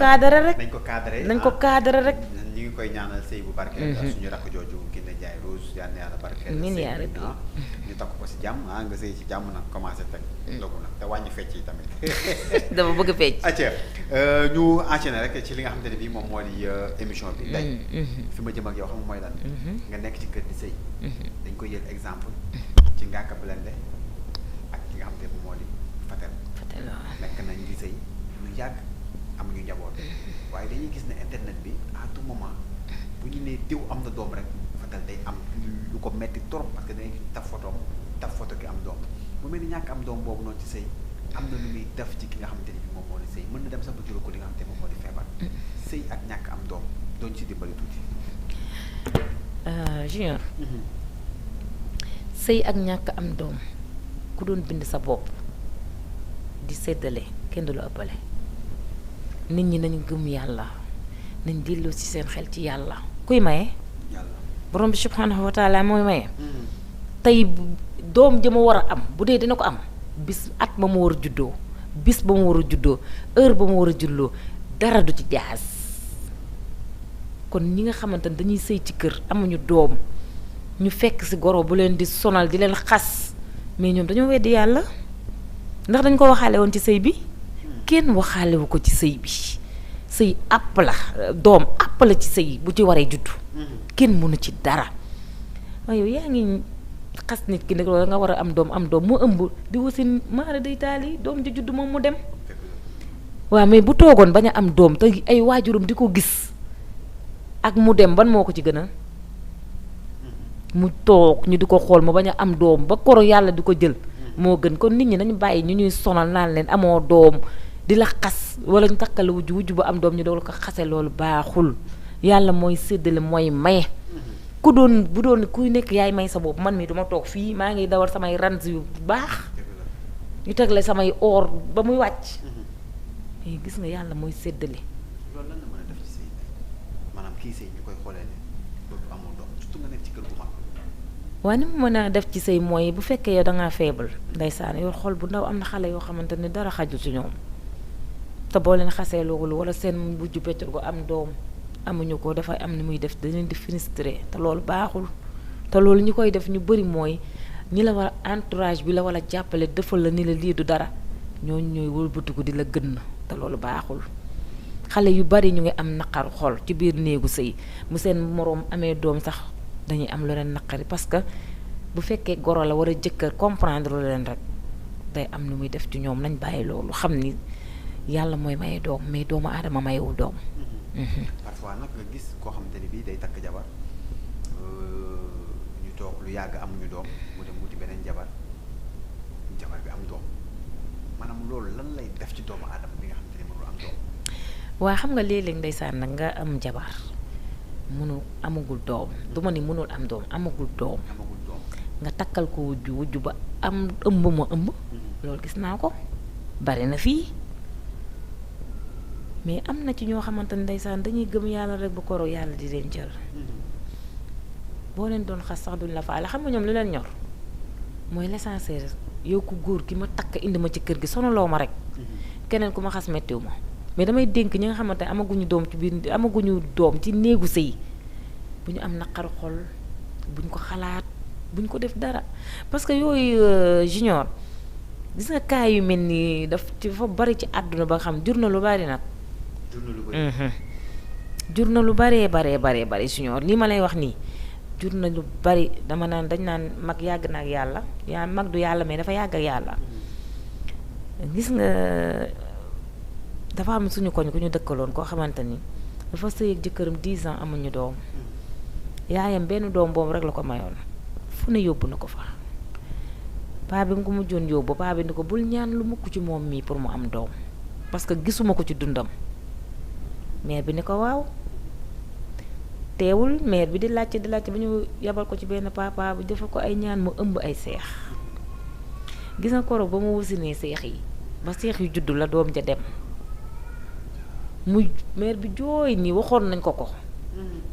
cadré rek nañ ko cadré rek. ñu ngi koy ñaanal sëy bu barkeel suñu rakk jooju Kiné Ndiaye Rose yal na yàlla barkeel milliard bi ñu takk ko si jàmm nga sëy ci jàmm nag commencé teg ndogu nag te wàññi fecc yi tamit dama bëgg fecc acca ñu enchaîné rek ci li nga xamante ne bii moom moo di émission bi tey fi ma jëm ak yow xam mooy lan nga nekk ci kër di sëy dañ koy jël exemple ci Ngaaka Blindé ak ki nga xamante ne moo di Fatel nekk nañ di sëy lu yàgg amuñu njaboot waaye dañuy gis ne internet bi à tout moment bu ñu nee diw am na doom rek Fatel day am lu ko metti trop parce que dañuy taf photo ki am doom bu mel ni ñàkk am doom boobu noonu ci sëy am na lu muy def ci ki nga xamante ni bi moom moo di sëy mën na dem sax ba juróom ko li nga xamante ne moom moo di feebar sëy ak ñàkk am doom doon ci dimbali tuuti Junior sëy ak ñàkk am doom ku doon bind sa bopp di séddale kenn du la ëppale nit ñi nañu gëm yàlla nañ delloo ci seen xel ci yàlla kuy maye borom bi subhanahu wa taala mooy maye tey doom ja ma war a am bu dee dina ko am bis at ba mu war a juddoo bis ba mu war a juddoo heure ba mu war a julloo dara du ci jaas kon ñi nga xamante ne dañuy sëy ci kër amuñu doom ñu fekk ci goro bu leen di sonal di leen xas mais ñoom dañoo weddi yàlla ndax dañ ko waxaale woon ci sëy bi kenn waxaalewu ko ci sëy bi sëy àpp la doom àpp la ci sëy bu ci waree juddu kenn mënu ci dara waaye yow yaa ngi xas nit ki nag loolu nga war a am doom mu ëmb di wasin maara day taali doom ji juddu moom mu dem waaw mais bu toogoon bañ a am doom te ay waajuram di ko gis ak mu dem ban moo ko ci gën a mu toog ñu di ko xool mu bañ a am doom ba koro yàlla di ko jël moo gën kon nit ñi nañu bàyyi ñu ñuy sonal naan leen amoo doom di la xas wala ñu takkale wujju ba am doom ñu dool ko xase loolu baaxul yàlla mooy séddale mooy maye ku doon bu doon kuy nekk yaay may sa bopp man mi duma toog fii maa ngi dawal samay ranz yu baax ñu tegle samay or ba muy wàcc mais gis nga yàlla mooy séddale loolu lan la mën a def ci sëy maanaam kii sëy ñu koy xoolee ne loolu amoo doom surtout nga nekk ci kër bu mag waaye ni mu mën a def ci sëy mooy bu fekkee yow dangaa faible ndeysaan yow xol bu ndaw am na xale yoo xamante ne dara xaju ci ñoom te boo leen xasee loolu wala seen bujju peccur gu am doom amuñu ko dafay am ni muy def da leen di frustré te loolu baaxul te loolu ñi koy def ñu bëri mooy ñi la war a entourage bi la war a jàppale defal la ni la lii du dara ñooñu ñooy wëlbatiku di la gën te loolu baaxul xale yu bari ñu ngi am naqaru xol ci biir néegu sëy mu seen moroom amee doom sax dañuy am lu leen naqari parce que bu fekkee goro la war a jëkkër comprendre lu leen rek day am ni muy def ci ñoom nañ bàyyi loolu xam ni yàlla mooy maye doom mais doomu aadama mayewul doom. parfois nag nga gis koo xamante ni bii day takk jabar ñu toog lu yàgg amuñu doom mu dem wuti beneen jabar bi am doom maanaam loolu lan lay def ci doomu aadama bi nga xamante ni mënul am doom. waa xam nga léeg-léeg ndeysaan nag nga am jabar amagul doom du ma ni mënul am doom amagul doom nga takkal ko wujju ba am ëmb ma ëmb loolu gis naa ko bari na fii mais am na ci ñoo xamante ne ndeysaan dañuy gëm yàlla rek bu koro yàlla di leen jël boo leen doon xas sax duñ la faale xam nga ñoom lu leen ñor mooy l'essentiel yow ku góor gi ma takk indi ma ci kër gi sonaloo ma rek keneen ku ma xas mettiwu ma mais damay dénk ñi nga xamante ne amaguñu doom ci biir amaguñu doom ci néegu sëy bu ñu am naqaru xol buñ ko xalaat buñ ko def dara parce que yooyu junior gis nga cas yu mel ni dafa bari ci àdduna ba nga xam jur na lu bari nag jur na lu baree bari junior lii ma lay wax nii jur na lu bari dama naan dañ naan mag yàgg na ak yàlla mag du yàlla mais dafa yàgg ak yàlla gis nga dafa am suñu koñ ku ñu dëkkaloon koo xamante ni dafa sëy ak jëkkëram 10 ans amuñu doom yaayam benn doom boobu rek la ko mayoon fu ne yóbbu na ko fa paa bi nga ko mujjoon yóbbu paa bi ni ko bul ñaan lu mukk ci moom mii pour mu am doom parce que gisuma ko ci dundam mère bi ni ko waaw teewul mère bi di laajte ba ñu yabal ko ci benn papa bu defal ko ay ñaan mu ëmb ay seex gis nga koro ba mu wasinee seex yi ba seex yu juddu la doom ja dem muy mère bi jooy nii waxoon nañ ko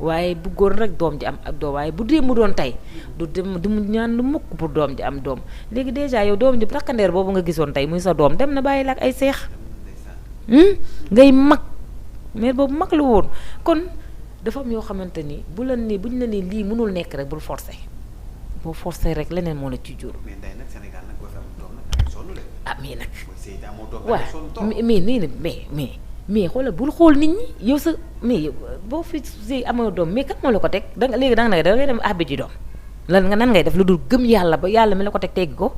waaye bëggoon rek doom ji am ak doom waaye bu dee mu doon tey du mu ñaan lu mukk pour doom ji am doom léegi déjà yow doom ji takkandeer boobu nga gisoon tey muy sa doom dem na bàyyi la ak ay seex ngay mag mère boobu mag la woon kon dafa am yoo xamante ni buñ la nii lii mënul nekk rek bul forcer boo forcer rek leneen moo la ci jur. mais ndey nag Sénégal nag boo fi am doom nag da ngay sonn de. ah mais nag. mooy Seyda moo doom da waaw ngay sonn trop. mais nii na mais xoolal bul xool nit ñi yow sa mais boo fi si amoo doom mais kan moo la ko teg da nga léegi da ngay dem àbbi ji doom lan nga nan ngay def lu dul gëm yàlla ba yàlla mi la ko teggi ko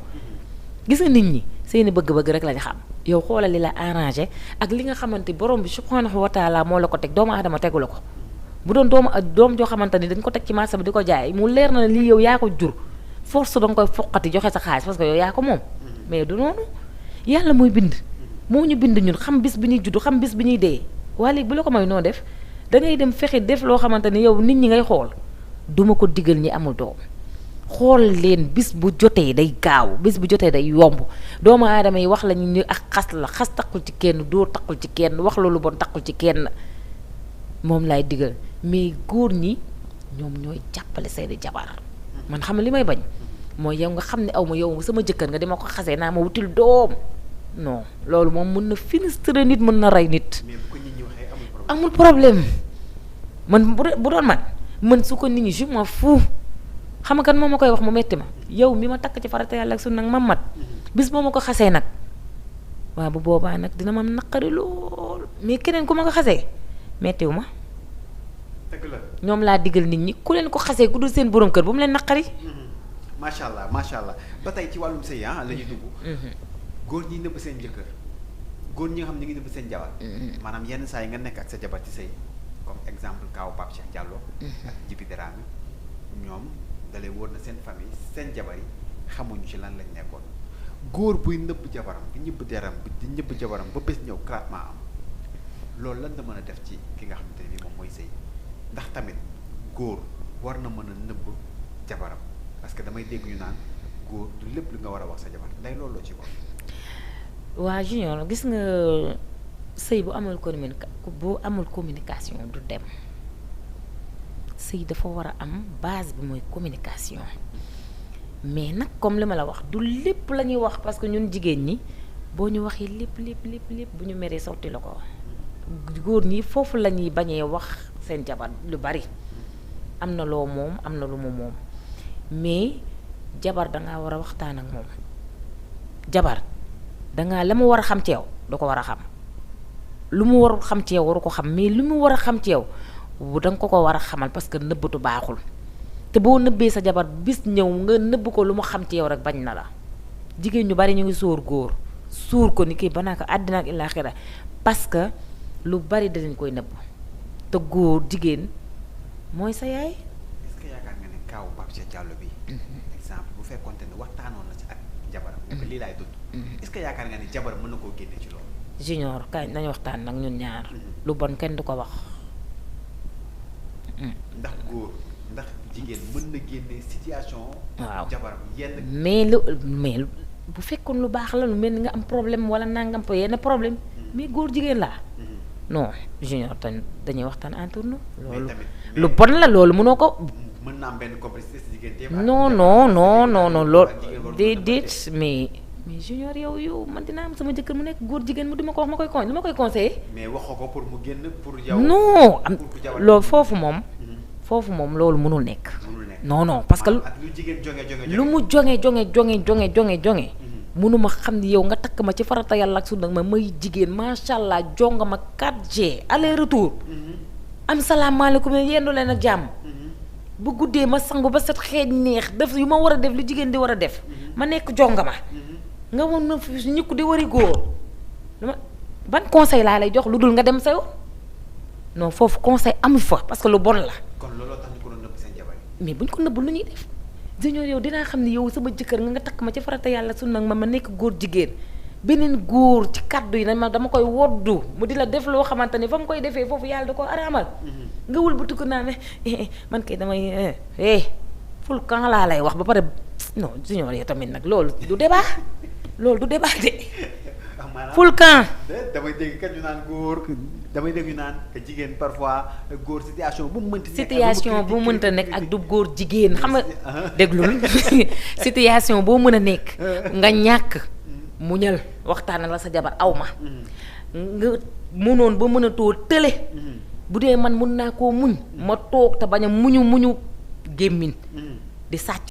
gis nga nit ñi seeni bëgg-bëgg rek lañ xam yow xoolal li la arrangé ak li nga xamante borom bi subhanahu wa taala moo la ko teg doomu aadama tegu la ko bu doon doom joo xamante ni dañ ko teg ci marché bi di ko jaay mu leer na ne lii yow yaa ko jur force danga koy foqati joxe sa xaalis parce que yow yaa ko moom mais du noonu yàlla mooy bind moo ñu bind ñun xam bis bi ñuy judd xam bis bi ñuy dee waaye léegi bu la ko may noo def da ngay dem fexe def loo xamante ni yow nit ñi ngay xool duma ko digal ñi amul doom xool leen bis bu jotee day gaaw bis bu jotee day yomb doomu aadama yi wax lañu ni ak xas taqul ci kenn dóor taqul ci kenn wax loolu bon taqul ci kenn moom laay digal mais góor ñi ñoom ñooy jàppale seeni jabar man xam li may bañ mooy yow nga xam ne aw ma yow sama jëkkër nga dima ko xasee naa ma wutil doom non loolu moom mën na finistre nit mën na rey nit mais bu ko nit ñi waxee amul problème man bu doon man su ko nit ñi je m'en fous xam nga kan moo ma koy wax mu metti ma yow mi ma takk ci farata yàlla ak sunna nag ma mat bis boo ma ko xasee nag waaw bu boobaa nag dina ma naqari lool mais keneen ku ma ko xasee mettiwu ma dëgg la ñoom laa digal nit ñi ku leen ko xasee ku dul seen borom kër bu mu leen naqari macha allah ba tey ci wàllum sëy la ñuy dugg góor ñi nëbb seen jëkkër góor ñi nga xam ne ñu ngi nëbb seen jabar maanaam yenn saa yi nga nekk ak sa jabar ci sëy comme exemple kaaw Pape Cheikh Diallo ak Djiby Dramé ñoom dalay wóor na seen famille seen jabar yi xamuñu ci lan lañ nekkoon góor buy nëbb jabaram di ñëbb jabaram ba bés ñëw clatement am loolu lan la mën a def ci ki nga xamante ne bii moom mooy sëy ndax tamit góor war na mën a nëbb jabaram parce que damay dégg ñu naan góor du lépp lu nga war a wax sa jabar nday loolu loo ci wax. waa Junior gis nga sëy bu amul communication du dem sëy dafa war a am base bi mooy communication mais nag comme li ma la wax du lépp la ñuy wax parce que ñun jigéen ñi boo ñu waxee lépp bu ñu meree sotti la ko góor ñi foofu la ñuy bañee wax seen jabar lu bari am na loo moom am na lu mu moom mais jabar dangaa war a waxtaan ak moom jabar dangaa la mu war a xam ci yow da ko war a xam lu mu warul xam ci yow waru ko xam mais lu mu war a xam ci yow danga ko war a xamal parce que nëbbatu baaxul te boo nëbbee sa jabar bis ñëw nga nëbb ko lu mu xam ci yow rek bañ na la jigéen ñu bari ñu ngi sóor góor suur ko ni kii banaa ko àddina ak illaaxira parce que lu bari danañ koy nëbb te góor jigéen mooy sa yaay. est-ce que yaakaar nga ne kaaw Pape Cheikh Diallo bi exemple bu fekkonte ne waxtaanoon na ci ak jabaram ne ko lii laay dund est-ce que yaakaar nga ne jabar mën na koo génne ci loolu. Junior kañ nañu waxtaan nag ñun ñaar lu bon kenn du ko wax. ndax góor ndax jigéen mën na génne situation. waaw jabaram yenn. mais bu fekkoon lu baax la lu mel ni nga am problème wala nangam po yenn problème mais góor jigéen laa. non Junior dañuy waxtaan entre nous. loolu lu bon la loolu mënoo ko. mën na am benn complicité si diggante. non loolu déedéet mais Junior yow man dinaa am sama jëkkër mu nekk góor jigéen mu di ma ko wax ma koy conseiller. mais waxoo ko pour mu génn pour yow. non am loolu foofu moom loolu mënul nekk. non parce que lu mu jonge mënuma xam ni yow nga takk ma ci farata yàlla ak sunna ma may jigéen macha allah jonga ma 4G aller retour am salaamaaleykum yendu leen ak jàmm bu guddee ma sangu ba set xeeñ neex def yu ma war a def lu jigéen di war a def ma nekk jonga ma nga woon na fi ñukk di wari góor ban conseil laa lay jox lu dul nga dem sa yoon non foofu conseil amu fa parce que lu bon la. kon looloo tax ñu ko doon nëbb seen jabar yi. mais buñ ko nëbb lu ñuy def. Junior yow dinaa xam ni yow sama jëkkër nga takk ma ci farata yàlla sunna ma nekk góor jigéen beneen góor ci kaddu yi ma dama koy woddu mu di la def loo xamante ni fa mu koy defee foofu yàlla da ko araamal nga wëlbatu ko naa ne man kay damay ful kan laa lay wax ba pare non Junior yow tamit nag loolu du débat de ful kan damay dégg kat ñu naan góor damay dégg ñu naan que jigéen parfois góor situation bu mu mënta nekk ak du góor jigéen xam nga déglul situation boo mën a nekk nga ñàkk muñal waxtaan la sa jabar aw ma nga mënoon ba mënatoo tële bu dee man mun naa koo muñ ma toog te bañ a muñu gémmiñ di sàcc